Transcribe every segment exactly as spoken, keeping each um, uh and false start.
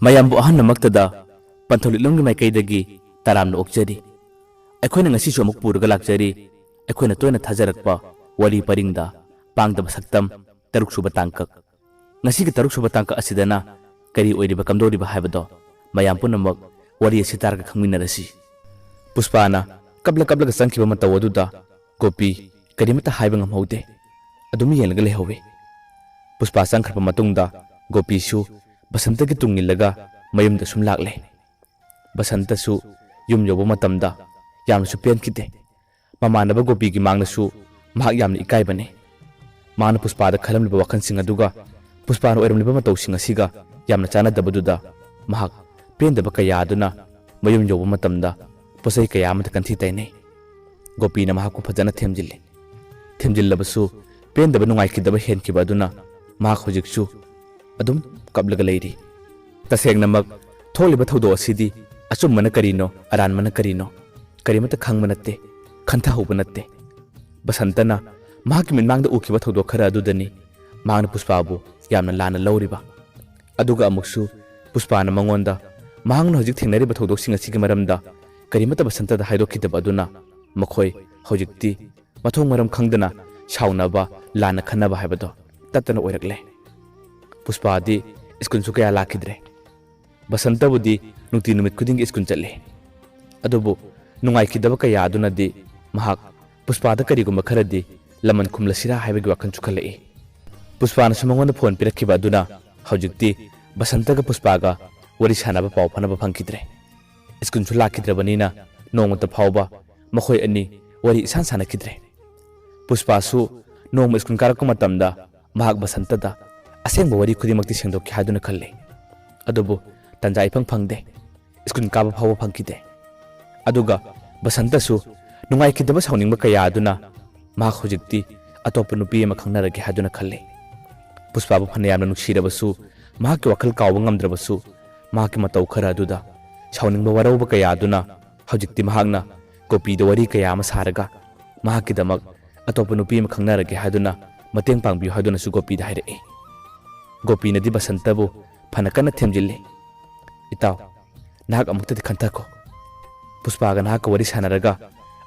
ꯃꯌꯥꯝꯕꯨ ꯑꯍꯟꯅꯃꯛꯇꯗ ꯄꯟꯊꯧ ꯂꯤꯛꯂꯝꯒꯤ ꯃꯥꯏꯀꯩꯗꯒꯤ ꯇꯔꯥꯝꯅ ꯑꯣꯛꯆꯔꯤ꯫ ꯑꯩꯈꯣꯏꯅ ꯉꯁꯤꯁꯨ ꯑꯃꯨꯛ ꯄꯨꯔꯒ ꯂꯥꯛꯆꯔꯤ, ꯑꯩꯈꯣꯏꯅ ꯇꯣꯏꯅ ꯊꯥꯖꯔꯛꯄ ꯋꯥꯔꯤ ꯄꯔꯤꯡꯗ ꯄꯥꯡꯗꯕ ꯁꯛꯇꯝ, ꯇꯔꯨꯛ ꯁꯨꯕ ꯇꯥꯡꯀꯛ꯫ ꯉꯁꯤꯒꯤ ꯇꯔꯨꯛ ꯁꯨꯕ ꯇꯥꯡꯀꯛ ꯑꯁꯤꯗꯅ ꯀꯔꯤ ꯑꯣꯏꯔꯤꯕ ꯀꯝꯗꯧꯔꯤꯕ ꯍꯥꯏꯕꯗꯣ ꯃꯌꯥꯝ ꯄꯨꯝꯅꯃꯛ ꯋꯥꯔꯤ ꯑꯁꯤ ꯇꯥꯔꯒ ꯈꯪꯃꯤꯟꯅꯔꯁꯤ꯫ ꯄꯨꯁꯄꯥꯅ ꯀꯞꯂ ꯀꯞꯂꯒ ꯆꯪꯈꯤꯕ ꯃꯇꯧ ꯑꯗꯨꯗ ꯒꯣꯄꯤ ꯀꯔꯤꯃꯠꯇ ꯍꯥꯏꯕ ꯉꯝꯍꯧꯗꯦ꯫ ꯑꯗꯨꯝ ꯌꯦꯡꯂꯒ ꯂꯩꯍꯧꯋꯤ꯫ ꯄꯨꯁꯄꯥ ꯆꯪꯈ꯭ꯔꯕ ꯃꯇꯨꯡꯗ ꯒꯣꯄꯤꯁꯨ ꯕꯁꯟꯇꯒꯤ ꯇꯨꯡ ꯏꯜꯂꯒ ꯃꯌꯨꯝꯗ ꯁꯨꯝ ꯂꯥꯛꯂꯦ꯫ ꯕꯁꯟꯇꯁꯨ ꯌꯨꯝ ꯌꯧꯕ ꯃꯇꯝꯗ ꯌꯥꯝꯅꯁꯨ ꯄꯦꯟꯈꯤꯗꯦ꯫ ꯃꯃꯥꯟꯅꯕ ꯒꯣꯄꯤꯒꯤ ꯃꯥꯡꯗꯁꯨ ꯃꯍꯥꯛ ꯌꯥꯝꯅ ꯏꯀꯥꯏꯕꯅꯤ꯫ ꯃꯍꯥꯛꯅ ꯄꯨꯁꯄꯥꯗ ꯈꯜꯂꯝꯂꯤꯕ ꯋꯥꯈꯜꯁꯤꯡ ꯑꯗꯨꯒ ꯄꯨꯁꯄꯥꯅ ꯑꯣꯏꯔꯝꯂꯤꯕ ꯃꯇꯧꯁꯤꯡ ꯑꯁꯤꯒ ꯌꯥꯝꯅ ꯆꯥꯟꯅꯗꯕꯗꯨꯗ ꯃꯍꯥꯛ ꯄꯦꯟꯗꯕ ꯀꯌꯥ ꯑꯗꯨꯅ ꯃꯌꯨꯝ ꯌꯧꯕ ꯃꯇꯝꯗ ꯄꯣꯠꯆꯩ ꯀꯌꯥ ꯑꯃꯗ ꯀꯟꯊꯤ ꯇꯩꯅꯩ꯫ ꯒꯣꯄꯤꯅ ꯃꯍꯥꯛꯄꯨ ꯐꯖꯅ ꯊꯦꯝꯖꯤꯜꯂꯤ꯫ ꯊꯦꯝꯖꯤꯜꯂꯕꯁꯨ ꯄꯦꯟꯗꯕ, ꯅꯨꯡꯉꯥꯏꯈꯤꯗꯕ ꯍꯦꯟꯈꯤꯕ ꯑꯗꯨꯅ ꯃꯍꯥꯛ ꯍꯧꯖꯤꯛꯁꯨ ꯑꯗꯨꯝ ꯀꯞꯂꯒ ꯂꯩꯔꯤ꯫ ꯇꯁꯦꯡꯅꯃꯛ ꯊꯣꯛꯂꯤꯕ ꯊꯧꯗꯣꯛ ꯑꯁꯤꯗꯤ ꯑꯆꯨꯝꯕꯅ ꯀꯔꯤꯅꯣ, ꯑꯔꯥꯟꯕꯅ ꯀꯔꯤꯅꯣ, ꯀꯔꯤꯃꯠꯇ ꯈꯪꯕ ꯅꯠꯇꯦ, ꯈꯟꯊꯍꯧꯕ ꯅꯠꯇꯦ꯫ ꯕꯁꯟꯇꯅ ꯃꯍꯥꯛꯀꯤ ꯃꯤꯠꯃꯥꯡꯗ ꯎꯈꯤꯕ ꯊꯧꯗꯣꯛ ꯈꯔ ꯑꯗꯨꯗꯅꯤ ꯃꯍꯥꯛꯅ ꯄꯨꯁꯄꯥꯕꯨ ꯌꯥꯝꯅ ꯂꯥꯟꯅ ꯂꯧꯔꯤꯕ꯫ ꯑꯗꯨꯒ ꯑꯃꯨꯛꯁꯨ ꯄꯨꯁꯄꯥꯅ ꯃꯉꯣꯟꯗ ꯃꯍꯥꯛꯅ ꯍꯧꯖꯤꯛ ꯊꯦꯡꯅꯔꯤꯕ ꯊꯧꯗꯣꯛꯁꯤꯡ ꯑꯁꯤꯒꯤ ꯃꯔꯝꯗ ꯀꯔꯤꯃꯠꯇ ꯕꯁꯟꯇꯗ ꯍꯥꯏꯗꯣꯛꯈꯤꯗꯕ ꯑꯗꯨꯅ ꯃꯈꯣꯏ ꯍꯧꯖꯤꯛꯇꯤ ꯃꯊꯣꯡ ꯃꯔꯝ ꯈꯪꯗꯅ ꯁꯥꯎꯅꯕ, ꯂꯥꯟꯅ ꯈꯟꯅꯕ ꯍꯥꯏꯕꯗꯣ ꯇꯠꯇꯅ ꯑꯣꯏꯔꯛꯂꯦ꯫ ꯄꯨꯁꯄꯥꯗꯤ ꯁ꯭ꯀꯨꯜꯁꯨ ꯀꯌꯥ ꯂꯥꯛꯈꯤꯗ꯭ꯔꯦ꯫ ꯕꯁꯟꯇꯕꯨꯗꯤ ꯅꯨꯡꯇꯤ ꯅꯨꯃꯤꯠ ꯈꯨꯗꯤꯡꯒꯤ ꯁ꯭ꯀꯨꯜ ꯆꯠꯂꯤ꯫ ꯑꯗꯨꯕꯨ ꯅꯨꯡꯉꯥꯏꯈꯤꯗꯕ ꯀꯌꯥ ꯑꯗꯨꯅꯗꯤ ꯃꯍꯥꯛ ꯄꯨꯁꯄꯥꯗ ꯀꯔꯤꯒꯨꯝꯕ ꯈꯔꯗꯤ ꯂꯃꯟ ꯈꯨꯝꯂꯁꯤꯔꯥ ꯍꯥꯏꯕꯒꯤ ꯋꯥꯈꯜꯁꯨ ꯈꯜꯂꯛꯏ꯫ ꯄꯨꯁꯄꯥꯅꯁꯨ ꯃꯉꯣꯟꯗ ꯐꯣꯟ ꯄꯤꯔꯛꯈꯤꯕ ꯑꯗꯨꯅ ꯍꯧꯖꯤꯛꯇꯤ ꯕꯁꯟꯇꯒ ꯄꯨꯁꯄꯥꯒ ꯋꯥꯔꯤ ꯁꯥꯟꯅꯕ, ꯄꯥꯎ ꯐꯥꯎꯅꯕ ꯐꯪꯈꯤꯗ꯭ꯔꯦ꯫ ꯁ꯭ꯀꯨꯜꯁꯨ ꯂꯥꯛꯈꯤꯗ꯭ꯔꯕꯅꯤꯅ ꯅꯣꯡꯃꯇ ꯐꯥꯎꯕ ꯃꯈꯣꯏ ꯑꯅꯤ ꯋꯥꯔꯤ ꯏꯁꯥꯟ ꯁꯥꯟꯅꯈꯤꯗ꯭ꯔꯦ꯫ ꯄꯨꯁꯄꯥꯁꯨ ꯅꯣꯡꯃ ꯁ꯭ꯀꯨꯜ ꯀꯥꯔꯛꯄ ꯃꯇꯝꯗ ꯃꯍꯥꯛ ꯕꯁꯟꯇꯗ ꯑꯁꯦꯡꯕ ꯋꯥꯔꯤ ꯈꯨꯗꯤꯡꯃꯛꯇꯤ ꯁꯦꯡꯗꯣꯛꯀꯦ ꯍꯥꯏꯗꯨꯅ ꯈꯜꯂꯤ꯫ ꯑꯗꯨꯕꯨ ꯇꯟꯖꯥ ꯏꯐꯪ ꯐꯪꯗꯦ꯫ ꯁ꯭ꯀꯨꯜ ꯀꯥꯕ ꯐꯥꯎꯕ ꯐꯪꯈꯤꯗꯦ꯫ ꯑꯗꯨꯒ ꯕꯁꯟꯇꯁꯨ ꯅꯨꯡꯉꯥꯏꯈꯤꯗꯕ, ꯁꯥꯎꯅꯤꯡꯕ ꯀꯌꯥ ꯑꯗꯨꯅ ꯃꯍꯥꯛ ꯍꯧꯖꯤꯛꯇꯤ ꯑꯇꯣꯞꯄ ꯅꯨꯄꯤ ꯑꯃ ꯈꯪꯅꯔꯒꯦ ꯍꯥꯏꯗꯨꯅ ꯈꯜꯂꯤ꯫ ꯄꯨꯁꯄꯥꯕꯨ ꯐꯅ ꯌꯥꯝꯅ ꯅꯨꯡꯁꯤꯔꯕꯁꯨ, ꯃꯍꯥꯛꯀꯤ ꯋꯥꯈꯜ ꯀꯥꯎꯕ ꯉꯝꯗ꯭ꯔꯕꯁꯨ, ꯃꯍꯥꯛꯀꯤ ꯃꯇꯧ ꯈꯔ ꯑꯗꯨꯗ ꯁꯥꯎꯅꯤꯡꯕ, ꯋꯥꯔꯧꯕ ꯀꯌꯥ ꯑꯗꯨꯅ ꯍꯧꯖꯤꯛꯇꯤ ꯃꯍꯥꯛꯅ ꯒꯣꯄꯤꯗ ꯋꯥꯔꯤ ꯀꯌꯥ ꯑꯃ ꯁꯥꯔꯒ ꯃꯍꯥꯛꯀꯤꯗꯃꯛ ꯑꯇꯣꯞꯄ ꯅꯨꯄꯤ ꯑꯃ ꯈꯪꯅꯔꯒꯦ ꯍꯥꯏꯗꯨꯅ ꯃꯇꯦꯡ ꯄꯥꯡꯕꯤꯌꯨ ꯍꯥꯏꯗꯨꯅꯁꯨ ꯒꯣꯄꯤꯗ ꯍꯥꯏꯔꯛꯏ꯫ ꯒꯣꯄꯤꯅꯗꯤ ꯕꯁꯟꯇꯕꯨ ꯐꯅ ꯀꯟꯅ ꯊꯦꯝꯖꯤꯜꯂꯤ꯫ "ꯏꯇꯥꯎ, ꯅꯍꯥꯛ ꯑꯃꯨꯛꯇꯗꯤ ꯈꯟꯊꯈꯣ꯫ ꯄꯨꯁꯄꯥꯒ ꯅꯍꯥꯛꯀ ꯋꯥꯔꯤ ꯁꯥꯟꯅꯔꯒ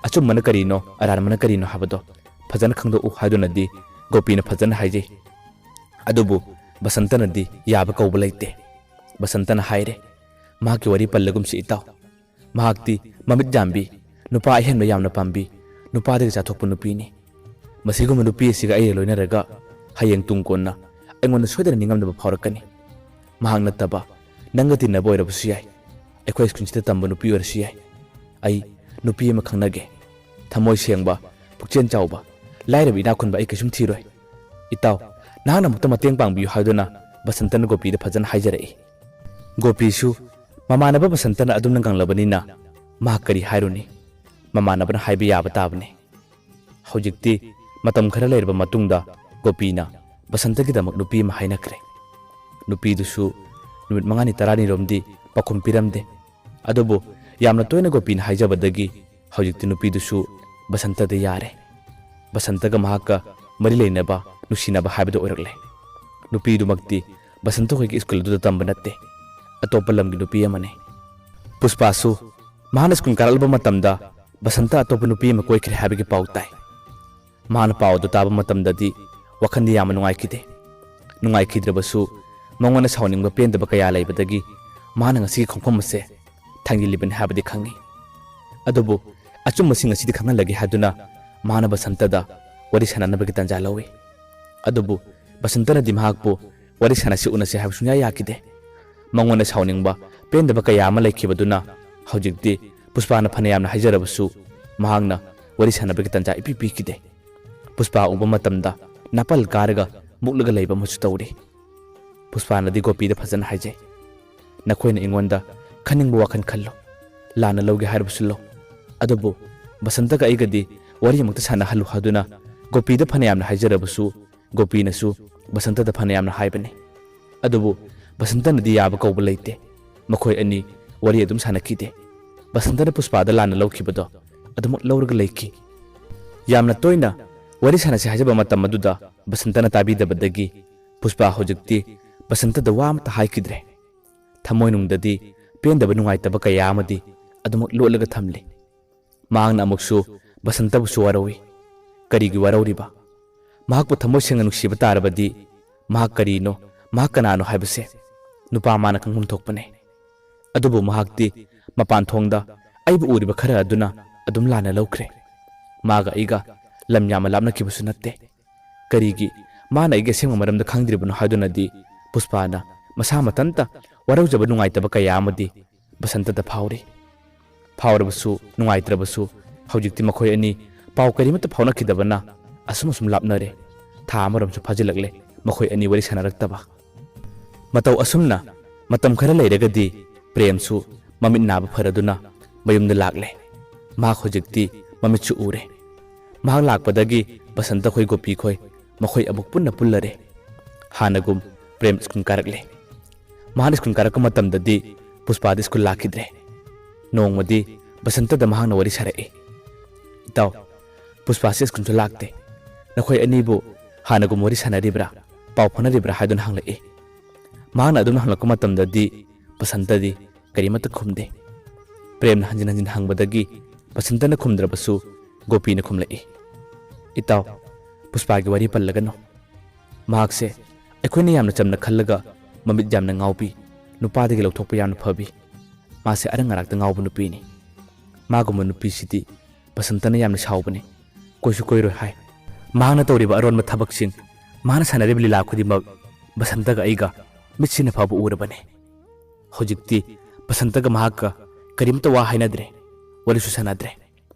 ꯑꯆꯨꯝꯕꯅ ꯀꯔꯤꯅꯣ, ꯑꯔꯥꯟꯕꯅ ꯀꯔꯤꯅꯣ ꯍꯥꯏꯕꯗꯣ ꯐꯖꯅ ꯈꯪꯗꯣꯛꯎ" ꯍꯥꯏꯗꯨꯅꯗꯤ ꯒꯣꯄꯤꯅ ꯐꯖꯅ ꯍꯥꯏꯖꯩ꯫ ꯑꯗꯨꯕꯨ ꯕꯁꯟꯇꯅꯗꯤ ꯌꯥꯕ ꯀꯧꯕ ꯂꯩꯇꯦ꯫ ꯕꯁꯟꯇꯅ ꯍꯥꯏꯔꯦ, "ꯃꯍꯥꯛꯀꯤ ꯋꯥꯔꯤ ꯄꯜꯂꯒꯨꯝꯁꯤ ꯏꯇꯥꯎ꯫ ꯃꯍꯥꯛꯇꯤ ꯃꯃꯤꯠ ꯌꯥꯝꯕꯤ, ꯅꯨꯄꯥ ꯑꯍꯦꯟꯕ ꯌꯥꯝꯅ ꯄꯥꯝꯕꯤ, ꯅꯨꯄꯥꯗꯒꯤ ꯆꯥꯊꯣꯛꯄ ꯅꯨꯄꯤꯅꯤ꯫ ꯃꯁꯤꯒꯨꯝꯕ ꯅꯨꯄꯤ ꯑꯁꯤꯒ ꯑꯩꯒ ꯂꯣꯏꯅꯔꯒ ꯍꯌꯦꯡ ꯇꯨꯡ ꯀꯣꯟꯅ ꯑꯩꯉꯣꯟꯗ ꯁꯣꯏꯗꯅ ꯅꯤꯡꯉꯝꯗꯕ ꯐꯥꯎꯔꯛꯀꯅꯤ꯫ ꯃꯍꯥꯛ ꯅꯠꯇꯕ ꯅꯪꯒ ꯇꯤꯟꯅꯕ ꯑꯣꯏꯔꯕꯁꯨ ꯌꯥꯏ, ꯑꯩꯈꯣꯏ ꯁ꯭ꯀꯨꯜꯁꯤꯗ ꯇꯝꯕ ꯅꯨꯄꯤ ꯑꯣꯏꯔꯁꯨ ꯌꯥꯏ꯫ ꯑꯩ ꯅꯨꯄꯤ ꯑꯃ ꯈꯪꯅꯒꯦ, ꯊꯃꯣꯏ ꯁꯦꯡꯕ, ꯄꯨꯛꯆꯦꯜ ꯆꯥꯎꯕ, ꯂꯥꯏꯔꯕ ꯏꯅꯥꯛ ꯈꯨꯟꯕ ꯑꯩ ꯀꯩꯁꯨꯝ ꯊꯤꯔꯣꯏ꯫ ꯏꯇꯥꯎ, ꯅꯍꯥꯛꯅ ꯑꯃꯨꯛꯇ ꯃꯇꯦꯡ ꯄꯥꯡꯕꯤꯌꯨ" ꯍꯥꯏꯗꯨꯅ ꯕꯁꯟꯇꯅ ꯒꯣꯄꯤꯗ ꯐꯖꯅ ꯍꯥꯏꯖꯔꯛꯏ꯫ ꯒꯣꯄꯤꯁꯨ ꯃꯃꯥꯟꯅꯕ ꯕꯁꯟꯇꯅ ꯑꯗꯨꯝꯅ ꯉꯪꯂꯕꯅꯤꯅ ꯃꯍꯥꯛ ꯀꯔꯤ ꯍꯥꯏꯔꯨꯅꯤ? ꯃꯃꯥꯟꯅꯕꯅ ꯍꯥꯏꯕ ꯌꯥꯕ ꯇꯥꯕꯅꯤ꯫ ꯍꯧꯖꯤꯛꯇꯤ ꯃꯇꯝ ꯈꯔ ꯂꯩꯔꯕ ꯃꯇꯨꯡꯗ ꯒꯣꯄꯤꯅ ꯕꯁꯟꯇꯒꯤꯗꯃꯛ ꯅꯨꯄꯤ ꯑꯃ ꯍꯥꯏꯅꯈ꯭ꯔꯦ꯫ ꯅꯨꯄꯤꯗꯨꯁꯨ ꯅꯨꯃꯤꯠ ꯃꯉꯥꯅꯤ ꯇꯔꯥꯅꯤꯔꯣꯝꯗꯤ ꯄꯥꯎꯈꯨꯝ ꯄꯤꯔꯝꯗꯦ꯫ ꯑꯗꯨꯕꯨ ꯌꯥꯝꯅ ꯇꯣꯏꯅ ꯒꯣꯄꯤꯅ ꯍꯥꯏꯖꯕꯗꯒꯤ ꯍꯧꯖꯤꯛꯇꯤ ꯅꯨꯄꯤꯗꯨꯁꯨ ꯕꯁꯟꯇꯗ ꯌꯥꯔꯦ꯫ ꯕꯁꯟꯇꯒ ꯃꯍꯥꯛꯀ ꯃꯔꯤ ꯂꯩꯅꯕ, ꯅꯨꯡꯁꯤꯅꯕ ꯍꯥꯏꯕꯗꯨ ꯑꯣꯏꯔꯛꯂꯦ꯫ ꯅꯨꯄꯤꯗꯨꯃꯛꯇꯤ ꯕꯁꯟꯇ ꯍꯣꯏꯒꯤ ꯁ꯭ꯀꯨꯜ ꯑꯗꯨꯗ ꯇꯝꯕ ꯅꯠꯇꯦ, ꯑꯇꯣꯞꯄ ꯂꯝꯒꯤ ꯅꯨꯄꯤ ꯑꯃꯅꯤ꯫ ꯄꯨꯁꯄꯥꯁꯨ ꯃꯍꯥꯛꯅ ꯁ꯭ꯀꯨꯜ ꯀꯥꯔꯛꯂꯕ ꯃꯇꯝꯗ ꯕꯁꯟꯇ ꯑꯇꯣꯞꯄ ꯅꯨꯄꯤ ꯑꯃ ꯀꯣꯏꯈ꯭ꯔꯦ ꯍꯥꯏꯕꯒꯤ ꯄꯥꯎ ꯇꯥꯏ꯫ ꯃꯍꯥꯛꯅ ꯄꯥꯎ ꯑꯗꯨ ꯇꯥꯕ ꯃꯇꯝꯗꯗꯤ ꯋꯥꯈꯜꯗꯤ ꯌꯥꯝꯅ ꯅꯨꯡꯉꯥꯏꯈꯤꯗꯦ꯫ ꯅꯨꯡꯉꯥꯏꯈꯤꯗ꯭ꯔꯕꯁꯨ ꯃꯉꯣꯟꯗ ꯁꯥꯎꯅꯤꯡꯕ ꯄꯦꯟꯗꯕ ꯀꯌꯥ ꯂꯩꯕꯗꯒꯤ ꯃꯍꯥꯛꯅ ꯉꯁꯤꯒꯤ ꯈꯣꯡꯐꯝ ꯑꯁꯦ ꯊꯥꯡꯖꯤꯜꯂꯤꯕꯅꯤ ꯍꯥꯏꯕꯗꯤ ꯈꯪꯏ꯫ ꯑꯗꯨꯕꯨ ꯑꯆꯨꯝꯕꯁꯤꯡ ꯑꯁꯤꯗꯤ ꯈꯪꯍꯜꯂꯒꯦ ꯍꯥꯏꯗꯨꯅ ꯃꯍꯥꯛꯅ ꯕꯁꯟꯇꯗ ꯋꯥꯔꯤ ꯁꯥꯟꯅꯅꯕꯒꯤ ꯇꯥꯟꯖꯥ ꯂꯧꯏ꯫ ꯑꯗꯨꯕꯨ ꯕꯁꯟꯇꯅꯗꯤ ꯃꯍꯥꯛꯄꯨ ꯋꯥꯔꯤ ꯁꯥꯟꯅꯁꯤ ꯎꯅꯁꯤ ꯍꯥꯏꯕ ꯁꯨꯡꯌꯥ ꯌꯥꯈꯤꯗꯦ꯫ ꯃꯉꯣꯟꯗ ꯁꯥꯎꯅꯤꯡꯕ, ꯄꯦꯟꯗꯕ ꯀꯌꯥ ꯑꯃ ꯂꯩꯈꯤꯕꯗꯨꯅ ꯍꯧꯖꯤꯛꯇꯤ ꯄꯨꯁꯄꯥꯅ ꯐꯅ ꯌꯥꯝꯅ ꯍꯥꯏꯖꯔꯕꯁꯨ ꯃꯍꯥꯛꯅ ꯋꯥꯔꯤ ꯁꯥꯟꯅꯕꯒꯤ ꯇꯥꯟꯖꯥ ꯏꯄꯤ ꯄꯤꯈꯤꯗꯦ꯫ ꯄꯨꯁꯄꯥ ꯎꯕ ꯃꯇꯝꯗ ꯅꯥꯄꯜ ꯀꯥꯔꯒ ꯃꯨꯛꯂꯒ ꯂꯩꯕ ꯑꯃꯁꯨ ꯇꯧꯔꯤ꯫ ꯄꯨꯁꯄꯥꯅꯗꯤ ꯒꯣꯄꯤꯗ ꯐꯖꯅ ꯍꯥꯏꯖꯩ, "ꯅꯈꯣꯏꯅ ꯑꯩꯉꯣꯟꯗ ꯈꯟꯅꯤꯡꯕ ꯋꯥꯈꯜ ꯈꯜꯂꯨ, ꯂꯥꯟꯅ ꯂꯧꯒꯦ ꯍꯥꯏꯔꯕꯁꯨ ꯂꯧ, ꯑꯗꯨꯕꯨ ꯕꯁꯟꯇꯒ ꯑꯩꯒꯗꯤ ꯋꯥꯔꯤ ꯑꯃꯨꯛꯇ ꯁꯥꯟꯅꯍꯜꯂꯨ" ꯍꯥꯏꯗꯨꯅ ꯒꯣꯄꯤꯗ ꯐꯅ ꯌꯥꯝꯅ ꯍꯥꯏꯖꯔꯕꯁꯨ ꯒꯣꯄꯤꯅꯁꯨ ꯕꯁꯟꯇꯗ ꯐꯅ ꯌꯥꯝꯅ ꯍꯥꯏꯕꯅꯤ꯫ ꯑꯗꯨꯕꯨ ꯕꯁꯟꯇꯅꯗꯤ ꯌꯥꯕ ꯀꯧꯕ ꯂꯩꯇꯦ꯫ ꯃꯈꯣꯏ ꯑꯅꯤ ꯋꯥꯔꯤ ꯑꯗꯨꯝ ꯁꯥꯟꯅꯈꯤꯗꯦ꯫ ꯕꯁꯟꯇꯅ ꯄꯨꯁꯄꯥꯗ ꯂꯥꯟꯅ ꯂꯧꯈꯤꯕꯗꯣ ꯑꯗꯨꯃꯛ ꯂꯧꯔꯒ ꯂꯩꯈꯤ꯫ ꯌꯥꯝꯅ ꯇꯣꯏꯅ ꯋꯥꯔꯤ ꯁꯥꯟꯅꯁꯤ ꯍꯥꯏꯖꯕ ꯃꯇꯝ ꯑꯗꯨꯗ ꯕꯁꯟꯇꯅ ꯇꯥꯕꯤꯗꯕꯗꯒꯤ ꯄꯨꯁꯄꯥ ꯍꯧꯖꯤꯛꯇꯤ ꯕꯁꯟꯇꯗ ꯋꯥ ꯑꯃꯠꯇ ꯍꯥꯏꯈꯤꯗ꯭ꯔꯦ꯫ ꯊꯃꯣꯏꯅꯨꯡꯗꯗꯤ ꯄꯦꯟꯗꯕ ꯅꯨꯡꯉꯥꯏꯇꯕ ꯀꯌꯥ ꯑꯃꯗꯤ ꯑꯗꯨꯃꯛ ꯂꯣꯠꯂꯒ ꯊꯝꯂꯤ꯫ ꯃꯍꯥꯛꯅ ꯑꯃꯨꯛꯁꯨ ꯕꯁꯟꯇꯕꯨꯁꯨ ꯋꯥꯔꯧꯏ꯫ ꯀꯔꯤꯒꯤ ꯋꯥꯔꯧꯔꯤꯕ? ꯃꯍꯥꯛꯄꯨ ꯊꯃꯣꯏ ꯁꯦꯡꯅ ꯅꯨꯡꯁꯤꯕ ꯇꯥꯔꯕꯗꯤ ꯃꯍꯥꯛ ꯀꯔꯤꯅꯣ, ꯃꯍꯥꯛ ꯀꯅꯥꯅꯣ ꯍꯥꯏꯕꯁꯦ ꯅꯨꯄꯥ ꯃꯥꯅ ꯈꯪꯐꯝ ꯊꯣꯛꯄꯅꯦ꯫ ꯑꯗꯨꯕꯨ ꯃꯍꯥꯛꯇꯤ ꯃꯄꯥꯟ ꯊꯣꯡꯗ ꯑꯩꯕꯨ ꯎꯔꯤꯕ ꯈꯔ ꯑꯗꯨꯅ ꯑꯗꯨꯝ ꯂꯥꯟꯅ ꯂꯧꯈ꯭ꯔꯦ꯫ ꯃꯥꯒ ꯑꯩꯒ ꯂꯝ ꯌꯥꯝꯅ ꯂꯥꯞꯅꯈꯤꯕꯁꯨ ꯅꯠꯇꯦ꯫ ꯀꯔꯤꯒꯤ ꯃꯥꯅ ꯑꯩꯒꯤ ꯑꯁꯦꯡꯕ ꯃꯔꯝꯗ ꯈꯪꯗ꯭ꯔꯤꯕꯅꯣ ꯍꯥꯏꯗꯨꯅꯗꯤ ꯄꯨꯁꯄꯥꯅ ꯃꯁꯥ ꯃꯊꯟꯇ ꯋꯥꯔꯧꯖꯕ ꯅꯨꯡꯉꯥꯏꯇꯕ ꯀꯌꯥ ꯑꯃꯗꯤ ꯕꯁꯟꯇꯗ ꯐꯥꯎꯔꯤ꯫ ꯐꯥꯎꯔꯕꯁꯨ ꯅꯨꯡꯉꯥꯏꯇ꯭ꯔꯕꯁꯨ ꯍꯧꯖꯤꯛꯇꯤ ꯃꯈꯣꯏ ꯑꯅꯤ ꯄꯥꯎ ꯀꯔꯤꯃꯠꯇ ꯐꯥꯎꯅꯈꯤꯗꯕꯅ ꯑꯁꯨꯝ ꯑꯁꯨꯝ ꯂꯥꯞꯅꯔꯦ꯫ ꯊꯥ ꯑꯃꯔꯣꯝꯁꯨ ꯐꯥꯖꯤꯜꯂꯛꯂꯦ ꯃꯈꯣꯏ ꯑꯅꯤ ꯋꯥꯔꯤ ꯁꯥꯟꯅꯔꯛꯇꯕ꯫ ꯃꯇꯧ ꯑꯁꯨꯝꯅ ꯃꯇꯝ ꯈꯔ ꯂꯩꯔꯒꯗꯤ ꯄ꯭ꯔꯦꯝꯁꯨ ꯃꯃꯤꯠ ꯅꯥꯕ ꯐꯔꯗꯨꯅ ꯃꯌꯨꯝꯗ ꯂꯥꯛꯂꯦ꯫ ꯃꯍꯥꯛ ꯍꯧꯖꯤꯛꯇꯤ ꯃꯃꯤꯠꯁꯨ ꯎꯔꯦ꯫ ꯃꯍꯥꯛ ꯂꯥꯛꯄꯗꯒꯤ ꯕꯁꯟꯇ ꯈꯣꯏ, ꯒꯣꯄꯤ ꯈꯣꯏ ꯃꯈꯣꯏ ꯑꯃꯨꯛ ꯄꯨꯟꯅ ꯄꯨꯜꯂꯔꯦ꯫ ꯍꯥꯟꯅꯒꯨꯝ ꯄ꯭ꯔꯦꯝ ꯁ꯭ꯀꯨꯜ ꯀꯥꯔꯛꯂꯦ꯫ ꯃꯍꯥꯛꯅ ꯁ꯭ꯀꯨꯜ ꯀꯥꯔꯛꯄ ꯃꯇꯝꯗꯗꯤ ꯄꯨꯁꯄꯥꯗꯤ ꯁ꯭ꯀꯨꯜ ꯂꯥꯛꯈꯤꯗ꯭ꯔꯦ꯫ ꯅꯣꯡꯃꯗꯤ ꯕꯁꯟꯇꯗ ꯃꯍꯥꯛꯅ ꯋꯥꯔꯤ ꯁꯥꯔꯛꯏ, "ꯏꯇꯥꯎ, ꯄꯨꯁꯄꯥꯁꯤ ꯁ꯭ꯀꯨꯜꯁꯨ ꯂꯥꯛꯇꯦ꯫ ꯅꯈꯣꯏ ꯑꯅꯤꯕꯨ ꯍꯥꯟꯅꯒꯨꯝ ꯋꯥꯔꯤ ꯁꯥꯟꯅꯔꯤꯕ꯭ꯔꯥ, ꯄꯥꯎ ꯐꯥꯎꯅꯔꯤꯕ꯭ꯔꯥ?" ꯍꯥꯏꯗꯨꯅ ꯍꯪꯂꯛꯏ꯫ ꯃꯍꯥꯛꯅ ꯑꯗꯨꯝꯅ ꯍꯪꯂꯛꯄ ꯃꯇꯝꯗꯗꯤ ꯕꯁꯟꯇꯗꯤ ꯀꯔꯤꯃꯠꯇ ꯈꯨꯝꯗꯦ꯫ ꯄ꯭ꯔꯦꯝꯅ ꯍꯟꯖꯤꯟ ꯍꯟꯖꯤꯟ ꯍꯪꯕꯗꯒꯤ ꯕꯁꯟꯇꯅ ꯈꯨꯝꯗ꯭ꯔꯕꯁꯨ ꯒꯣꯄꯤꯅ ꯈꯨꯝꯂꯛꯏ, "ꯏꯇꯥꯎ, ꯄꯨꯁꯄꯥꯒꯤ ꯋꯥꯔꯤ ꯄꯜꯂꯒꯅꯨ꯫ ꯃꯍꯥꯛꯁꯦ ꯑꯩꯈꯣꯏꯅ ꯌꯥꯝꯅ ꯆꯝꯅ ꯈꯜꯂꯒ ꯃꯃꯤꯠ ꯌꯥꯝꯅ ꯉꯥꯎꯕꯤ, ꯅꯨꯄꯥꯗꯒꯤ ꯂꯧꯊꯣꯛꯄ ꯌꯥꯝꯅ ꯐꯕꯤ꯫ ꯃꯥꯁꯦ ꯑꯔꯪ ꯑꯔꯥꯛꯇ ꯉꯥꯎꯕ ꯅꯨꯄꯤꯅꯤ꯫ ꯃꯥꯒꯨꯝꯕ ꯅꯨꯄꯤꯁꯤꯗꯤ ꯕꯁꯟꯇꯅ ꯌꯥꯝꯅ ꯁꯥꯎꯕꯅꯤ꯫ ꯀꯣꯏꯁꯨ ꯀꯣꯏꯔꯣꯏ ꯍꯥꯏ꯫ ꯃꯍꯥꯛꯅ ꯇꯧꯔꯤꯕ ꯑꯔꯣꯟꯕ ꯊꯕꯛꯁꯤꯡ, ꯃꯍꯥꯛꯅ ꯁꯥꯟꯅꯔꯤꯕ ꯂꯤꯂꯥ ꯈꯨꯗꯤꯡꯃꯛ ꯕꯁꯟꯇꯒ ꯑꯩꯒ ꯃꯤꯠꯁꯤꯅ ꯐꯥꯎꯕ ꯎꯔꯕꯅꯤ꯫ ꯍꯧꯖꯤꯛꯇꯤ ꯕꯁꯟꯇꯒ ꯃꯍꯥꯛꯀ ꯀꯔꯤꯝꯇ ꯋꯥ ꯍꯥꯏꯅꯗ꯭ꯔꯦ, ꯋꯥꯔꯤꯁꯨ ꯁꯥꯟꯅꯗ꯭ꯔꯦ꯫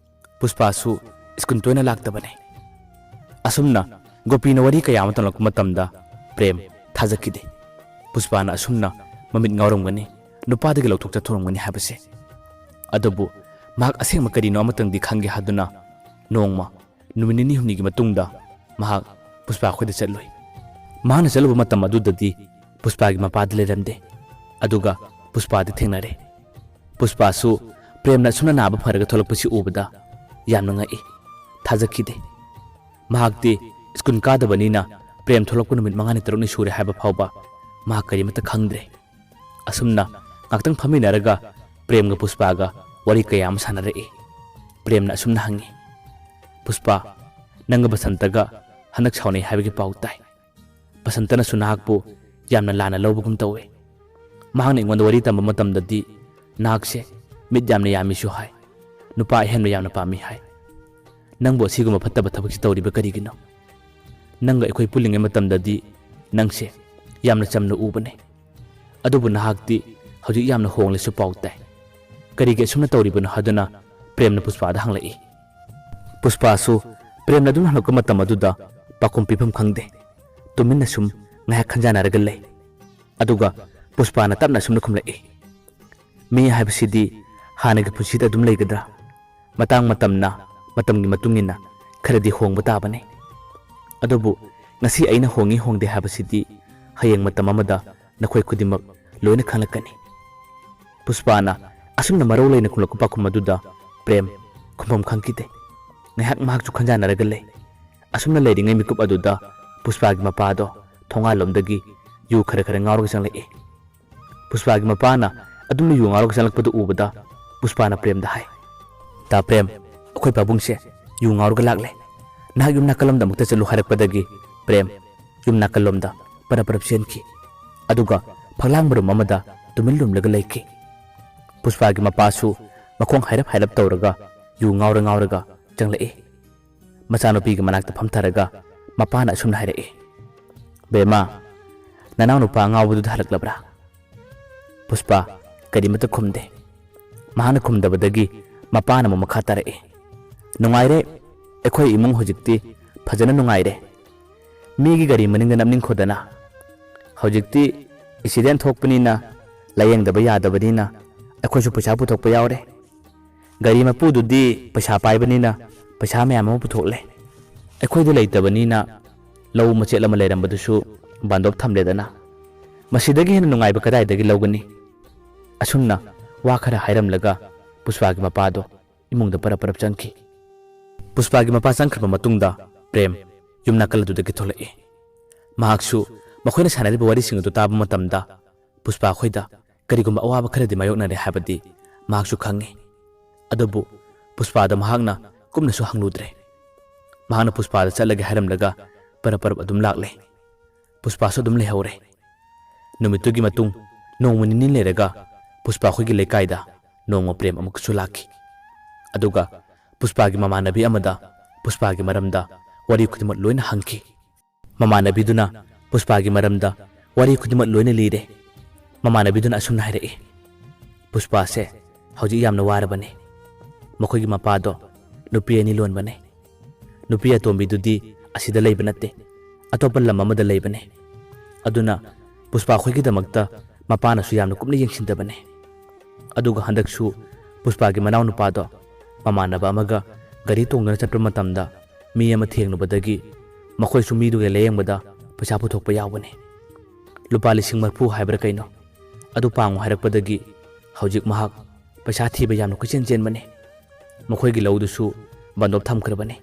ꯄꯨꯁꯄꯥꯁꯨ ꯁ꯭ꯀꯨꯜ ꯇꯣꯏꯅ ꯂꯥꯛꯇꯕꯅꯤ꯫" ꯑꯁꯨꯝꯅ ꯒꯣꯄꯤꯅ ꯋꯥꯔꯤ ꯀꯌꯥ ꯑꯃ ꯇꯝꯂꯛꯄ ꯃꯇꯝꯗ ꯄ꯭ꯔꯦꯝ ꯊꯥꯖꯈꯤꯗꯦ꯫ ꯄꯨꯁꯄꯥꯅ ꯑꯁꯨꯝꯅ ꯃꯃꯤꯠ ꯉꯥꯎꯔꯝꯒꯅꯤ, ꯅꯨꯄꯥꯗꯒꯤ ꯂꯧꯊꯣꯛ ꯆꯠꯊꯣꯔꯝꯒꯅꯤ ꯍꯥꯏꯕꯁꯦ꯫ ꯑꯗꯨꯕꯨ ꯃꯍꯥꯛ ꯑꯁꯦꯡꯕ ꯀꯔꯤꯅꯣ ꯑꯃꯇꯪꯗꯤ ꯈꯪꯒꯦ ꯍꯥꯏꯗꯨꯅ ꯅꯣꯡꯃ, ꯅꯨꯃꯤꯠ ꯅꯤꯅꯤ ꯍꯨꯝꯅꯤꯒꯤ ꯃꯇꯨꯡꯗ ꯃꯍꯥꯛ ꯄꯨꯁꯄꯥ ꯈꯣꯏꯗ ꯆꯠꯂꯨꯏ꯫ ꯃꯍꯥꯛꯅ ꯆꯠꯂꯨꯕ ꯃꯇꯝ ꯑꯗꯨꯗꯗꯤ ꯄꯨꯁꯄꯥꯒꯤ ꯃꯄꯥꯗꯤ ꯂꯩꯔꯝꯗꯦ꯫ ꯑꯗꯨꯒ ꯄꯨꯁꯄꯥꯗꯤ ꯊꯦꯡꯅꯔꯦ꯫ ꯄꯨꯁꯄꯥꯁꯨ ꯄ꯭ꯔꯦꯝꯅ ꯑꯁꯨꯝꯅ ꯅꯥꯕ ꯐꯔꯒ ꯊꯣꯛꯂꯛꯄꯁꯤ ꯎꯕꯗ ꯌꯥꯝꯅ ꯉꯛꯏ, ꯊꯥꯖꯈꯤꯗꯦ꯫ ꯃꯍꯥꯛꯇꯤ ꯁ꯭ꯀꯨꯜ ꯀꯥꯗꯕꯅꯤꯅ ꯄ꯭ꯔꯦꯝ ꯊꯣꯛꯂꯛꯄ ꯅꯨꯃꯤꯠ ꯃꯉꯥꯅꯤ ꯇꯔꯨꯛꯅꯤ ꯁꯨꯔꯦ ꯍꯥꯏꯕ ꯐꯥꯎꯕ ꯃꯍꯥꯛ ꯀꯔꯤꯃꯠꯇ ꯈꯪꯗ꯭ꯔꯦ꯫ ꯑꯁꯨꯝꯅ ꯉꯥꯛꯇꯪ ꯐꯝꯃꯤꯟꯅꯔꯒ ꯄ꯭ꯔꯦꯝꯒ ꯄꯨꯁꯄꯥꯒ ꯋꯥꯔꯤ ꯀꯌꯥ ꯑꯃ ꯁꯥꯟꯅꯔꯛꯏ꯫ ꯄ꯭ꯔꯦꯝꯅ ꯑꯁꯨꯝꯅ ꯍꯪꯉꯤ, "ꯄꯨꯁꯄꯥ, ꯅꯪꯒ ꯕꯁꯟꯇꯒ ꯍꯟꯗꯛ ꯁꯥꯎꯅꯩ ꯍꯥꯏꯕꯒꯤ ꯄꯥꯎ ꯇꯥꯏ꯫ ꯕꯁꯟꯇꯅꯁꯨ ꯅꯍꯥꯛꯄꯨ ꯌꯥꯝꯅ ꯂꯥꯟꯅ ꯂꯧꯕꯒꯨꯝ ꯇꯧꯏ꯫ ꯃꯍꯥꯛꯅ ꯑꯩꯉꯣꯟꯗ ꯋꯥꯔꯤ ꯇꯝꯕ ꯃꯇꯝꯗꯗꯤ ꯅꯍꯥꯛꯁꯦ ꯃꯤꯠ ꯌꯥꯝꯅ ꯌꯥꯝꯃꯤꯁꯨ ꯍꯥꯏ, ꯅꯨꯄꯥ ꯑꯍꯦꯟꯕ ꯌꯥꯝꯅ ꯄꯥꯝꯃꯤ ꯍꯥꯏ꯫ ꯅꯪꯕꯨ ꯑꯁꯤꯒꯨꯝꯕ ꯐꯠꯇꯕ ꯊꯕꯛꯁꯤ ꯇꯧꯔꯤꯕ ꯀꯔꯤꯒꯤꯅꯣ? ꯅꯪꯒ ꯑꯩꯈꯣꯏ ꯄꯨꯜꯂꯤꯉꯩ ꯃꯇꯝꯗꯗꯤ ꯅꯪꯁꯦ ꯌꯥꯝꯅ ꯆꯝꯅ ꯎꯕꯅꯦ꯫ ꯑꯗꯨꯕꯨ ꯅꯍꯥꯛꯇꯤ ꯍꯧꯖꯤꯛ ꯌꯥꯝꯅ ꯍꯣꯡꯂꯦꯁꯨ ꯄꯥꯎ ꯇꯥꯏ꯫ ꯀꯔꯤꯒꯤ ꯑꯁꯨꯝꯅ ꯇꯧꯔꯤꯕꯅꯣ?" ꯍꯥꯏꯗꯨꯅ ꯄ꯭ꯔꯦꯝꯅ ꯄꯨꯁꯄꯥꯗ ꯍꯪꯂꯛꯏ꯫ ꯄꯨꯁꯄꯥꯁꯨ ꯄ꯭ꯔꯦꯝꯅ ꯑꯗꯨꯝ ꯍꯪꯂꯛꯄ ꯃꯇꯝ ꯑꯗꯨꯗ ꯄꯥꯎꯈꯨꯝ ꯄꯤꯐꯝ ꯈꯪꯗꯦ꯫ ꯇꯨꯃꯤꯟꯅ ꯁꯨꯝ ꯉꯥꯏꯍꯥꯛ ꯈꯟꯖꯥꯟꯅꯔꯒ ꯂꯩ꯫ ꯑꯗꯨꯒ ꯄꯨꯁꯄꯥꯅ ꯇꯞꯅ ꯑꯁꯨꯝꯅ ꯈꯨꯝꯂꯛꯏ, "ꯃꯤ ꯍꯥꯏꯕꯁꯤꯗꯤ ꯍꯥꯟꯅꯒꯤ ꯄꯨꯟꯁꯤꯗ ꯑꯗꯨꯝ ꯂꯩꯒꯗ꯭ꯔꯥ? ꯃꯇꯥꯡ ꯃꯇꯝꯅ, ꯃꯇꯝꯒꯤ ꯃꯇꯨꯡ ꯏꯟꯅ ꯈꯔꯗꯤ ꯍꯣꯡꯕ ꯇꯥꯕꯅꯤ꯫ ꯑꯗꯨꯕꯨ ꯉꯁꯤ ꯑꯩꯅ ꯍꯣꯡꯉꯤ ꯍꯣꯡꯗꯦ ꯍꯥꯏꯕꯁꯤꯗꯤ ꯍꯌꯦꯡ ꯃꯇꯝ ꯑꯃꯗ ꯅꯈꯣꯏ ꯈꯨꯗꯤꯡꯃꯛ ꯂꯣꯏꯅ ꯈꯪꯂꯛꯀꯅꯤ꯫" ꯄꯨꯁꯄꯥꯅ ꯑꯁꯨꯝꯅ ꯃꯔꯧ ꯂꯩꯅ ꯈꯨꯝꯂꯛꯄ ꯄꯥꯎꯈꯨꯝ ꯑꯗꯨꯗ ꯄ꯭ꯔꯦꯝ ꯈꯨꯝꯐꯝ ꯈꯪꯈꯤꯗꯦ꯫ ꯉꯥꯏꯍꯥꯛ ꯃꯍꯥꯛꯁꯨ ꯈꯟꯖꯥꯟꯅꯔꯒ ꯂꯩ꯫ ꯑꯁꯨꯝꯅ ꯂꯩꯔꯤꯉꯩ ꯃꯤꯀꯨꯞ ꯑꯗꯨꯗ ꯄꯨꯁꯄꯥꯒꯤ ꯃꯄꯥꯗꯣ ꯊꯣꯡꯒꯥꯜꯂꯣꯝꯗꯒꯤ ꯌꯨ ꯈꯔ ꯈꯔ ꯉꯥꯎꯔꯒ ꯆꯪꯂꯛꯏ꯫ ꯄꯨꯁꯄꯥꯒꯤ ꯃꯄꯥꯅ ꯑꯗꯨꯝꯅ ꯌꯨ ꯉꯥꯎꯔꯒ ꯆꯪꯂꯛꯄꯗꯨ ꯎꯕꯗ ꯄꯨꯁꯄꯥꯅ ꯄ꯭ꯔꯦꯝꯗ ꯍꯥꯏ, "ꯇꯥ ꯄ꯭ꯔꯦꯝ, ꯑꯩꯈꯣꯏ ꯄꯥꯕꯨꯡꯁꯦ ꯌꯨ ꯉꯥꯎꯔꯒ ꯂꯥꯛꯂꯦ꯫ ꯅꯍꯥꯛ ꯌꯨꯝ ꯅꯥꯀꯜꯂꯣꯝꯗ ꯑꯃꯨꯛꯇ ꯆꯠꯂꯨ" ꯍꯥꯏꯔꯛꯄꯗꯒꯤ ꯄ꯭ꯔꯦꯝ ꯌꯨꯝ ꯅꯥꯀꯜꯂꯣꯝꯗ ꯄꯔꯞ ꯄꯔꯞ ꯆꯦꯟꯈꯤ꯫ ꯑꯗꯨꯒ ꯐꯛꯂꯥꯡ ꯃꯔꯨꯝ ꯑꯃꯗ ꯇꯨꯃꯤꯟ ꯂꯨꯝꯂꯒ ꯂꯩꯈꯤ꯫ ꯄꯨꯁꯄꯥꯒꯤ ꯃꯄꯥꯁꯨ ꯃꯈꯣꯡ ꯍꯥꯏꯔꯞ ꯍꯥꯏꯔꯞ ꯇꯧꯔꯒ ꯌꯨ ꯉꯥꯎꯔ ꯉꯥꯎꯔꯒ ꯆꯪꯂꯛꯏ꯫ ꯃꯆꯥꯅꯨꯄꯤꯒꯤ ꯃꯅꯥꯛꯇ ꯐꯝꯊꯔꯒ ꯃꯄꯥꯅ ꯑꯁꯨꯝꯅ ꯍꯥꯏꯔꯛꯏ, "ꯕꯦꯝꯃ, ꯅꯅꯥꯎꯅꯨꯄꯥ ꯑꯉꯥꯎꯕꯗꯨꯗ ꯍꯜꯂꯛꯂꯕ꯭ꯔꯥ?" ꯄꯨꯁꯄꯥ ꯀꯔꯤꯃꯠꯇ ꯈꯨꯝꯗꯦ꯫ ꯃꯍꯥꯛꯅ ꯈꯨꯝꯗꯕꯗꯒꯤ ꯃꯄꯥꯅ ꯑꯃꯨꯛ ꯃꯈꯥ ꯇꯥꯔꯛꯏ, "ꯅꯨꯡꯉꯥꯏꯔꯦ, ꯑꯩꯈꯣꯏ ꯏꯃꯨꯡ ꯍꯧꯖꯤꯛꯇꯤ ꯐꯖꯅ ꯅꯨꯡꯉꯥꯏꯔꯦ꯫ ꯃꯤꯒꯤ ꯒꯥꯔꯤ ꯃꯅꯤꯡꯗ ꯅꯞꯅꯤꯡꯈꯣꯗꯅ꯫ ꯍꯧꯖꯤꯛꯇꯤ ꯑꯦꯛꯁꯤꯗꯦꯟ ꯊꯣꯛꯄꯅꯤꯅ, ꯂꯥꯌꯦꯡꯗꯕ ꯌꯥꯗꯕꯅꯤꯅ ꯑꯩꯈꯣꯏꯁꯨ ꯄꯩꯁꯥ ꯄꯨꯊꯣꯛꯄ ꯌꯥꯎꯔꯦ꯫ ꯒꯥꯔꯤ ꯃꯄꯨꯗꯨꯗꯤ ꯄꯩꯁꯥ ꯄꯥꯏꯕꯅꯤꯅ ꯄꯩꯁꯥ ꯃꯌꯥꯝ ꯑꯃ ꯄꯨꯊꯣꯛꯂꯦ꯫ ꯑꯩꯈꯣꯏꯗꯤ ꯂꯩꯇꯕꯅꯤꯅ ꯂꯧ ꯃꯆꯦꯠ ꯑꯃ ꯂꯩꯔꯝꯕꯗꯨꯁꯨ ꯕꯟꯗꯣꯞ ꯊꯝꯂꯦꯗꯅ꯫ ꯃꯁꯤꯗꯒꯤ ꯍꯦꯟꯅ ꯅꯨꯡꯉꯥꯏꯕ ꯀꯗꯥꯏꯗꯒꯤ ꯂꯧꯒꯅꯤ?" ꯑꯁꯨꯝꯅ ꯋꯥ ꯈꯔ ꯍꯥꯏꯔꯝꯂꯒ ꯄꯨꯁꯄꯥꯒꯤ ꯃꯄꯥꯗꯣ ꯏꯃꯨꯡꯗ ꯄꯔꯞ ꯄꯔꯞ ꯆꯪꯈꯤ꯫ ꯄꯨꯁꯄꯥꯒꯤ ꯃꯄꯥ ꯆꯪꯈ꯭ꯔꯕ ꯃꯇꯨꯡꯗ ꯄ꯭ꯔꯦꯝ ꯌꯨꯝ ꯅꯥꯀꯜ ꯑꯗꯨꯗꯒꯤ ꯊꯣꯛꯂꯛꯏ꯫ ꯃꯍꯥꯛꯁꯨ ꯃꯈꯣꯏꯅ ꯁꯥꯟꯅꯔꯤꯕ ꯋꯥꯔꯤꯁꯤꯡ ꯑꯗꯨ ꯇꯥꯕ ꯃꯇꯝꯗ ꯄꯨꯁꯄꯥ ꯑꯩꯈꯣꯏꯗ ꯀꯔꯤꯒꯨꯝꯕ ꯑꯋꯥꯕ ꯈꯔꯗꯤ ꯃꯥꯌꯣꯛꯅꯔꯦ ꯍꯥꯏꯕꯗꯤ ꯃꯍꯥꯛꯁꯨ ꯈꯪꯏ꯫ ꯑꯗꯨꯕꯨ ꯄꯨꯁꯄꯥꯗ ꯃꯍꯥꯛꯅ ꯀꯨꯞꯅꯁꯨ ꯍꯪꯂꯨꯗ꯭ꯔꯦ꯫ ꯃꯍꯥꯛꯅ ꯄꯨꯁꯄꯥꯗ ꯆꯠꯂꯒꯦ ꯍꯥꯏꯔꯝꯂꯒ ꯄꯔꯞ ꯄꯔꯞ ꯑꯗꯨꯝ ꯂꯥꯛꯂꯦ꯫ ꯄꯨꯁꯄꯥꯁꯨ ꯑꯗꯨꯝ ꯂꯩꯍꯧꯔꯦ꯫ ꯅꯨꯃꯤꯠꯇꯨꯒꯤ ꯃꯇꯨꯡ ꯅꯣꯡꯃ ꯅꯤꯅꯤ ꯂꯩꯔꯒ ꯄꯨꯁꯄꯥ ꯑꯩꯈꯣꯏꯒꯤ ꯂꯩꯀꯥꯏꯗ ꯅꯣꯡꯃ ꯄ꯭ꯔꯦꯝ ꯑꯃꯨꯛꯀꯁꯨ ꯂꯥꯛꯈꯤ꯫ ꯑꯗꯨꯒ ꯄꯨꯁꯄꯥꯒꯤ ꯃꯃꯥꯟꯅꯕꯤ ꯑꯃꯗ ꯄꯨꯁꯄꯥꯒꯤ ꯃꯔꯝꯗ ꯋꯥꯔꯤ ꯈꯨꯗꯤꯡꯃꯛ ꯂꯣꯏꯅ ꯍꯪꯈꯤ꯫ ꯃꯃꯥꯟꯅꯕꯤꯗꯨꯅ ꯄꯨꯁꯄꯥꯒꯤ ꯃꯔꯝꯗ ꯋꯥꯔꯤ ꯈꯨꯗꯤꯡꯃꯛ ꯂꯣꯏꯅ ꯂꯤꯔꯦ꯫ ꯃꯃꯥꯟꯅꯕꯤꯗꯨꯅ ꯑꯁꯨꯝꯅ ꯍꯥꯏꯔꯛꯏ, "ꯄꯨꯁꯄꯥꯁꯦ ꯍꯧꯖꯤꯛ ꯌꯥꯝꯅ ꯋꯥꯔꯕꯅꯤ꯫ ꯃꯈꯣꯏꯒꯤ ꯃꯄꯥꯗꯣ ꯅꯨꯄꯤ ꯑꯅꯤ ꯂꯣꯟꯕꯅꯤ꯫ ꯅꯨꯄꯤ ꯑꯇꯣꯝꯕꯤꯗꯨꯗꯤ ꯑꯁꯤꯗ ꯂꯩꯕ ꯅꯠꯇꯦ, ꯑꯇꯣꯞꯄ ꯂꯝ ꯑꯃꯗ ꯂꯩꯕꯅꯤ꯫ ꯑꯗꯨꯅ ꯄꯨꯁꯄꯥ ꯑꯩꯈꯣꯏꯒꯤꯗꯃꯛꯇ ꯃꯄꯥꯅꯁꯨ ꯌꯥꯝꯅ ꯀꯨꯞꯅ ꯌꯦꯡꯁꯤꯟꯗꯕꯅꯤ꯫ ꯑꯗꯨꯒ ꯍꯟꯗꯛꯁꯨ ꯄꯨꯁꯄꯥꯒꯤ ꯃꯅꯥꯎꯅꯨꯄꯥꯗꯣ ꯃꯃꯥꯟꯅꯕ ꯑꯃꯒ ꯒꯥꯔꯤ ꯇꯣꯡꯗꯨꯅ ꯆꯠꯄ ꯃꯇꯝꯗ ꯃꯤ ꯑꯃ ꯊꯦꯡꯂꯨꯕꯗꯒꯤ ꯃꯈꯣꯏꯁꯨ ꯃꯤꯗꯨꯒꯤ ꯂꯥꯌꯦꯡꯕꯗ ꯄꯩꯁꯥ ꯄꯨꯊꯣꯛꯄ ꯌꯥꯎꯕꯅꯤ꯫ ꯂꯨꯄꯥ ꯂꯤꯁꯤꯡ ꯃꯔꯤꯐꯨ ꯍꯥꯏꯕ꯭ꯔꯥ ꯀꯩꯅꯣ, ꯑꯗꯨ ꯄꯥꯡꯉꯨ ꯍꯥꯏꯔꯛꯄꯗꯒꯤ ꯍꯧꯖꯤꯛ ꯃꯍꯥꯛ ꯄꯩꯁꯥ ꯊꯤꯕ ꯌꯥꯝꯅ ꯀꯣꯏꯆꯦꯟ ꯆꯦꯟꯕꯅꯤ꯫ ꯃꯈꯣꯏꯒꯤ ꯂꯧꯗꯨꯁꯨ ꯕꯟꯗꯣꯞ ꯊꯝꯈ꯭ꯔꯕꯅꯤ꯫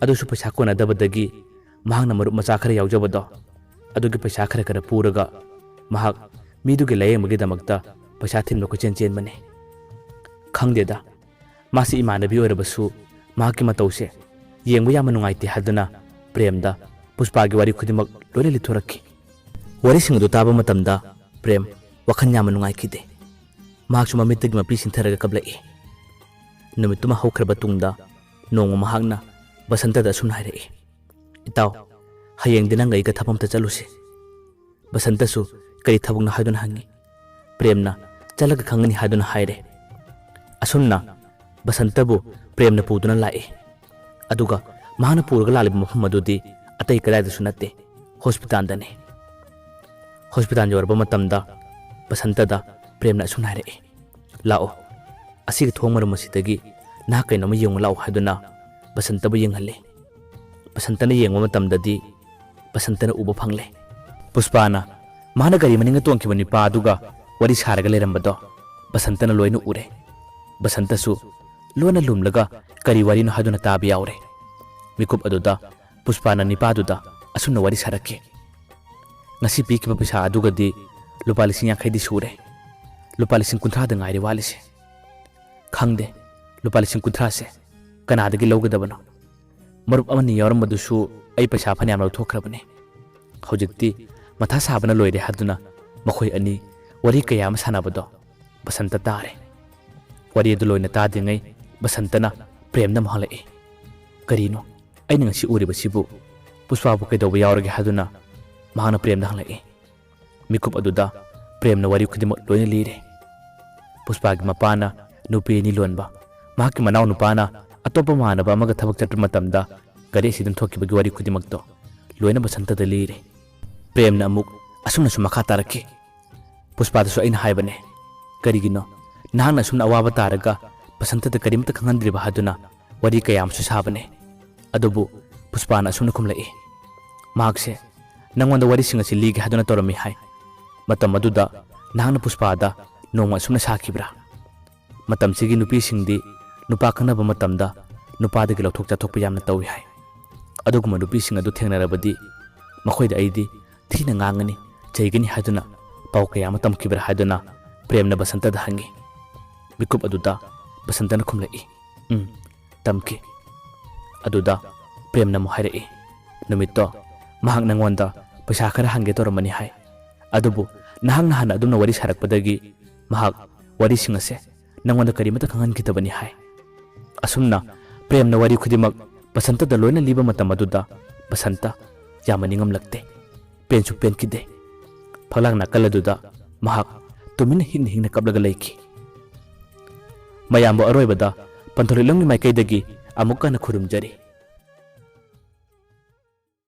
ꯑꯗꯨꯁꯨ ꯄꯩꯁꯥ ꯀꯣꯟꯅꯗꯕꯗꯒꯤ ꯃꯍꯥꯛꯅ ꯃꯔꯨꯞ ꯃꯆꯥ ꯈꯔ ꯌꯥꯎꯖꯕꯗꯣ, ꯑꯗꯨꯒꯤ ꯄꯩꯁꯥ ꯈꯔ ꯈꯔ ꯄꯨꯔꯒ ꯃꯍꯥꯛ ꯃꯤꯗꯨꯒꯤ ꯂꯥꯌꯦꯡꯕꯒꯤꯗꯃꯛꯇ ꯄꯩꯁꯥ ꯊꯤꯟꯕ ꯀꯣꯏꯆꯦꯟ ꯆꯦꯟꯕꯅꯤ꯫ ꯈꯪꯗꯦꯗ, ꯃꯥꯁꯤ ꯏꯃꯥꯟꯅꯕꯤ ꯑꯣꯏꯔꯕꯁꯨ ꯃꯍꯥꯛꯀꯤ ꯃꯇꯧꯁꯦ ꯌꯦꯡꯕ ꯌꯥꯝꯅ ꯅꯨꯡꯉꯥꯏꯇꯦ" ꯍꯥꯏꯗꯨꯅ ꯄ꯭ꯔꯦꯝꯗ ꯄꯨꯁꯄꯥꯒꯤ ꯋꯥꯔꯤ ꯈꯨꯗꯤꯡꯃꯛ ꯂꯣꯏꯅ ꯂꯤꯊꯣꯔꯛꯈꯤ꯫ ꯋꯥꯔꯤꯁꯤꯡ ꯑꯗꯨ ꯇꯥꯕ ꯃꯇꯝꯗ ꯄ꯭ꯔꯦꯝ ꯋꯥꯈꯜ ꯌꯥꯝꯅ ꯅꯨꯡꯉꯥꯏꯈꯤꯗꯦ꯫ ꯃꯍꯥꯛꯁꯨ ꯃꯃꯤꯠꯇꯒꯤ ꯃꯄꯤ ꯁꯤꯟꯊꯔꯒ ꯀꯞꯂꯛꯏ꯫ ꯅꯨꯃꯤꯠꯇꯨꯃ ꯍꯧꯈ꯭ꯔꯕ ꯇꯨꯡꯗ ꯅꯣꯡꯃ ꯃꯍꯥꯛꯅ ꯕꯁꯟꯇꯗ ꯑꯁꯨꯝꯅ ꯍꯥꯏꯔꯛꯏ, "ꯏꯇꯥꯎ, ꯍꯌꯦꯡꯗꯤ ꯅꯪꯒ ꯑꯩꯒ ꯊꯕꯛ ꯑꯝꯇ ꯆꯠꯂꯨꯁꯤ꯫" ꯕꯁꯟꯇꯁꯨ ꯀꯔꯤ ꯊꯕꯛꯅꯣ ꯍꯥꯏꯗꯨꯅ ꯍꯪꯉꯤ꯫ ꯄ꯭ꯔꯦꯝꯅ ꯆꯠꯂꯒ ꯈꯪꯒꯅꯤ ꯍꯥꯏꯗꯨꯅ ꯍꯥꯏꯔꯦ꯫ ꯑꯁꯨꯝꯅ ꯕꯁꯟꯇꯕꯨ ꯄ꯭ꯔꯦꯝꯅ ꯄꯨꯗꯨꯅ ꯂꯥꯛꯏ꯫ ꯑꯗꯨꯒ ꯃꯍꯥꯛꯅ ꯄꯨꯔꯒ ꯂꯥꯛꯂꯤꯕ ꯃꯐꯝ ꯑꯗꯨꯗꯤ ꯑꯇꯩ ꯀꯗꯥꯏꯗꯁꯨ ꯅꯠꯇꯦ, ꯍꯣꯁꯄꯤꯇꯥꯜꯗꯅꯤ꯫ ꯍꯣꯁꯄꯤꯇꯥꯜ ꯌꯧꯔꯕ ꯃꯇꯝꯗ ꯕꯁꯟꯇꯗ ꯄ꯭ꯔꯦꯝꯅ ꯑꯁꯨꯝꯅ ꯍꯥꯏꯔꯛꯏ, "ꯂꯥꯛꯑꯣ, ꯑꯁꯤꯒꯤ ꯊꯣꯡ ꯃꯔꯨꯝ ꯑꯁꯤꯗꯒꯤ ꯅꯍꯥꯛ ꯀꯩꯅꯣꯝꯃ ꯌꯦꯡꯉꯨ ꯂꯥꯛꯑꯣ" ꯍꯥꯏꯗꯨꯅ ꯕꯁꯟꯇꯕꯨ ꯌꯦꯡꯍꯜꯂꯤ꯫ ꯕꯁꯟꯇꯅ ꯌꯦꯡꯕ ꯃꯇꯝꯗꯗꯤ ꯕꯁꯟꯇꯅ ꯎꯕ ꯐꯪꯂꯦ꯫ ꯄꯨꯁꯄꯥꯅ ꯃꯥꯅ ꯒꯥꯔꯤ ꯃꯅꯤꯡꯗ ꯇꯣꯡꯈꯤꯕ ꯅꯨꯄꯥ ꯑꯗꯨꯒ ꯋꯥꯔꯤ ꯁꯥꯔꯒ ꯂꯩꯔꯝꯕꯗꯣ ꯕꯁꯟꯇꯅ ꯂꯣꯏꯅ ꯎꯔꯦ꯫ ꯕꯁꯟꯇꯁꯨ ꯂꯣꯟꯅ ꯂꯨꯝꯂꯒ ꯀꯔꯤ ꯋꯥꯔꯤꯅꯣ ꯍꯥꯏꯗꯨꯅ ꯇꯥꯕ ꯌꯥꯎꯔꯦ꯫ ꯃꯤꯀꯨꯞ ꯑꯗꯨꯗ ꯄꯨꯁꯄꯥꯅ ꯅꯤꯄꯥꯗꯨꯗ ꯑꯁꯨꯝꯅ ꯋꯥꯔꯤ ꯁꯥꯔꯛꯈꯤ, "ꯉꯁꯤ ꯄꯤꯈꯤꯕ ꯄꯩꯁꯥ ꯑꯗꯨꯒꯗꯤ ꯂꯨꯄꯥ ꯂꯤꯁꯤꯡ ꯌꯥꯡꯈꯩꯗꯤ ꯁꯨꯔꯦ꯫ ꯂꯨꯄꯥ ꯂꯤꯁꯤꯡ ꯀꯨꯟꯊ꯭ꯔꯥꯗ ꯉꯥꯏꯔꯦ ꯋꯥꯠꯂꯤꯁꯦ꯫ ꯈꯪꯗꯦ, ꯂꯨꯄꯥ ꯂꯤꯁꯤꯡ ꯀꯨꯟꯊ꯭ꯔꯥꯁꯦ ꯀꯅꯥꯗꯒꯤ ꯂꯧꯒꯗꯕꯅꯣ? ꯃꯔꯨꯞ ꯑꯃꯅꯤ ꯌꯥꯎꯔꯝꯕꯗꯨꯁꯨ ꯑꯩ ꯄꯩꯁꯥ ꯐꯅꯌꯥꯝ ꯂꯧꯊꯣꯛꯈ꯭ꯔꯕꯅꯤ꯫ ꯍꯧꯖꯤꯛꯇꯤ ꯃꯊꯥ ꯁꯥꯕꯅ ꯂꯣꯏꯔꯦ ꯍꯥꯏꯗꯨꯅ ꯃꯈꯣꯏ ꯑꯅꯤ ꯋꯥꯔꯤ ꯀꯌꯥ ꯑꯃ ꯁꯥꯟꯅꯕꯗꯣ ꯕꯁꯟꯇ ꯇꯥꯔꯦ꯫ ꯋꯥꯔꯤ ꯑꯗꯨ ꯂꯣꯏꯅ ꯇꯥꯗ꯭ꯔꯤꯉꯩ ꯕꯁꯟꯇꯅ ꯄ꯭ꯔꯦꯝꯗ ꯑꯃꯨꯛ ꯍꯪꯂꯛꯏ, "ꯀꯔꯤꯅꯣ ꯑꯩꯅ ꯉꯁꯤ ꯎꯔꯤꯕꯁꯤꯕꯨ? ꯄꯨꯁꯄꯥꯕꯨ ꯀꯩꯗꯧꯕ ꯌꯥꯎꯔꯒꯦ?" ꯍꯥꯏꯗꯨꯅ ꯃꯍꯥꯛꯅ ꯄ꯭ꯔꯦꯝꯗ ꯍꯪꯂꯛꯏ꯫ ꯃꯤꯀꯨꯞ ꯑꯗꯨꯗ ꯄ꯭ꯔꯦꯝꯅ ꯋꯥꯔꯤ ꯈꯨꯗꯤꯡꯃꯛ ꯂꯣꯏꯅ ꯂꯤꯔꯦ꯫ ꯄꯨꯁꯄꯥꯒꯤ ꯃꯄꯥꯅ ꯅꯨꯄꯤ ꯑꯅꯤ ꯂꯣꯟꯕ, ꯃꯍꯥꯛꯀꯤ ꯃꯅꯥꯎ ꯅꯨꯄꯥꯅ ꯑꯇꯣꯞꯄ ꯃꯃꯥꯟꯅꯕ ꯑꯃꯒ ꯊꯕꯛ ꯆꯠꯄ ꯃꯇꯝꯗ ꯒꯥꯔꯤ ꯑꯦꯛꯁꯤꯗꯦꯟ ꯊꯣꯛꯈꯤꯕꯒꯤ ꯋꯥꯔꯤ ꯈꯨꯗꯤꯡꯃꯛꯇꯣ ꯂꯣꯏꯅ ꯕꯁꯟꯇꯗ ꯂꯤꯔꯦ꯫ ꯄ꯭ꯔꯦꯝꯅ ꯑꯃꯨꯛ ꯑꯁꯨꯝꯅꯁꯨ ꯃꯈꯥ ꯇꯥꯔꯛꯈꯤ, "ꯄꯨꯁꯄꯥꯗꯁꯨ ꯑꯩꯅ ꯍꯥꯏꯕꯅꯦ, ꯀꯔꯤꯒꯤꯅꯣ ꯅꯍꯥꯛꯅ ꯑꯁꯨꯝꯅ ꯑꯋꯥꯕ ꯇꯥꯔꯒ ꯕꯁꯟꯇꯗ ꯀꯔꯤꯝꯇ ꯈꯪꯍꯟꯗ꯭ꯔꯤꯕ?" ꯍꯥꯏꯗꯨꯅ ꯋꯥꯔꯤ ꯀꯌꯥ ꯑꯃꯁꯨ ꯁꯥꯕꯅꯦ꯫ ꯑꯗꯨꯕꯨ ꯄꯨꯁꯄꯥꯅ ꯑꯁꯨꯝꯅ ꯈꯨꯝꯂꯛꯏ, "ꯃꯍꯥꯛꯁꯦ ꯅꯪꯉꯣꯟꯗ ꯋꯥꯔꯤꯁꯤꯡ ꯑꯁꯤ ꯂꯤꯒꯦ ꯍꯥꯏꯗꯨꯅ ꯇꯧꯔꯝꯃꯤ ꯍꯥꯏ꯫ ꯃꯇꯝ ꯑꯗꯨꯗ ꯅꯍꯥꯛꯅ ꯄꯨꯁꯄꯥꯗ ꯅꯣꯡꯃ ꯑꯁꯨꯝꯅ ꯁꯥꯈꯤꯕ꯭ꯔꯥ? ꯃꯇꯝꯁꯤꯒꯤ ꯅꯨꯄꯤꯁꯤꯡꯗꯤ ꯅꯨꯄꯥ ꯈꯪꯅꯕ ꯃꯇꯝꯗ ꯅꯨꯄꯥꯗꯒꯤ ꯂꯧꯊꯣꯛ ꯆꯥꯊꯣꯛꯄ ꯌꯥꯝꯅ ꯇꯧꯏ ꯍꯥꯏ꯫ ꯑꯗꯨꯒꯨꯝꯕ ꯅꯨꯄꯤꯁꯤꯡ ꯑꯗꯨ ꯊꯦꯡꯅꯔꯕꯗꯤ ꯃꯈꯣꯏꯗ ꯑꯩꯗꯤ ꯊꯤꯅ ꯉꯥꯡꯒꯅꯤ, ꯆꯩꯒꯅꯤ ꯍꯥꯏꯗꯨꯅ ꯄꯥꯎ ꯀꯌꯥ ꯑꯃ ꯇꯝꯈꯤꯕ꯭ꯔꯥ?" ꯍꯥꯏꯗꯨꯅ ꯄ꯭ꯔꯦꯝꯅ ꯕꯁꯟꯇꯗ ꯍꯪꯉꯤ꯫ ꯃꯤꯀꯨꯞ ꯑꯗꯨꯗ ꯕꯁꯟꯇꯅ ꯈꯨꯝꯂꯛꯏ, "ꯎꯝ, ꯇꯝꯈꯤ꯫" ꯑꯗꯨꯗ ꯄ꯭ꯔꯦꯝꯅ ꯑꯃꯨꯛ ꯍꯥꯏꯔꯛꯏ, "ꯅꯨꯃꯤꯠꯇꯣ ꯃꯍꯥꯛ ꯅꯪꯉꯣꯟꯗ ꯄꯩꯁꯥ ꯈꯔ ꯍꯪꯒꯦ ꯇꯧꯔꯝꯕꯅꯤ ꯍꯥꯏ, ꯑꯗꯨꯕꯨ ꯅꯍꯥꯛꯅ ꯍꯥꯟꯅ ꯑꯗꯨꯝꯅ ꯋꯥꯔꯤ ꯁꯥꯔꯛꯄꯗꯒꯤ ꯃꯍꯥꯛ ꯋꯥꯔꯤꯁꯤꯡ ꯑꯁꯦ ꯅꯪꯉꯣꯟꯗ ꯀꯔꯤꯃꯠꯇ ꯈꯪꯍꯟꯈꯤꯗꯕꯅꯤ" ꯍꯥꯏ꯫ ꯑꯁꯨꯝꯅ ꯄ꯭ꯔꯦꯝꯅ ꯋꯥꯔꯤ ꯈꯨꯗꯤꯡꯃꯛ ꯕꯁꯟꯇꯗ ꯂꯣꯏꯅ ꯂꯤꯕ ꯃꯇꯝ ꯑꯗꯨꯗ ꯕꯁꯟꯇ ꯌꯥꯝꯅ ꯅꯤꯡꯉꯝꯂꯛꯇꯦ꯫ ꯄꯦꯟꯁꯨ ꯄꯦꯟꯈꯤꯗꯦ꯫ ꯐꯛꯂꯥꯡ ꯅꯥꯀꯜ ꯑꯗꯨꯗ ꯃꯍꯥꯛ ꯇꯨꯃꯤꯟꯅ ꯍꯤꯡꯅ ꯍꯤꯡꯅ ꯀꯞꯂꯒ ꯂꯩꯈꯤ꯫ ꯃꯌꯥꯝꯕꯨ ꯑꯔꯣꯏꯕꯗ ꯄꯟꯊꯧ ꯂꯤꯛꯂꯝꯒꯤ ꯃꯥꯏꯀꯩꯗꯒꯤ ꯑꯃꯨꯛꯀ ꯍꯟꯅ ꯈꯨꯔꯨꯝꯖꯔꯤ꯫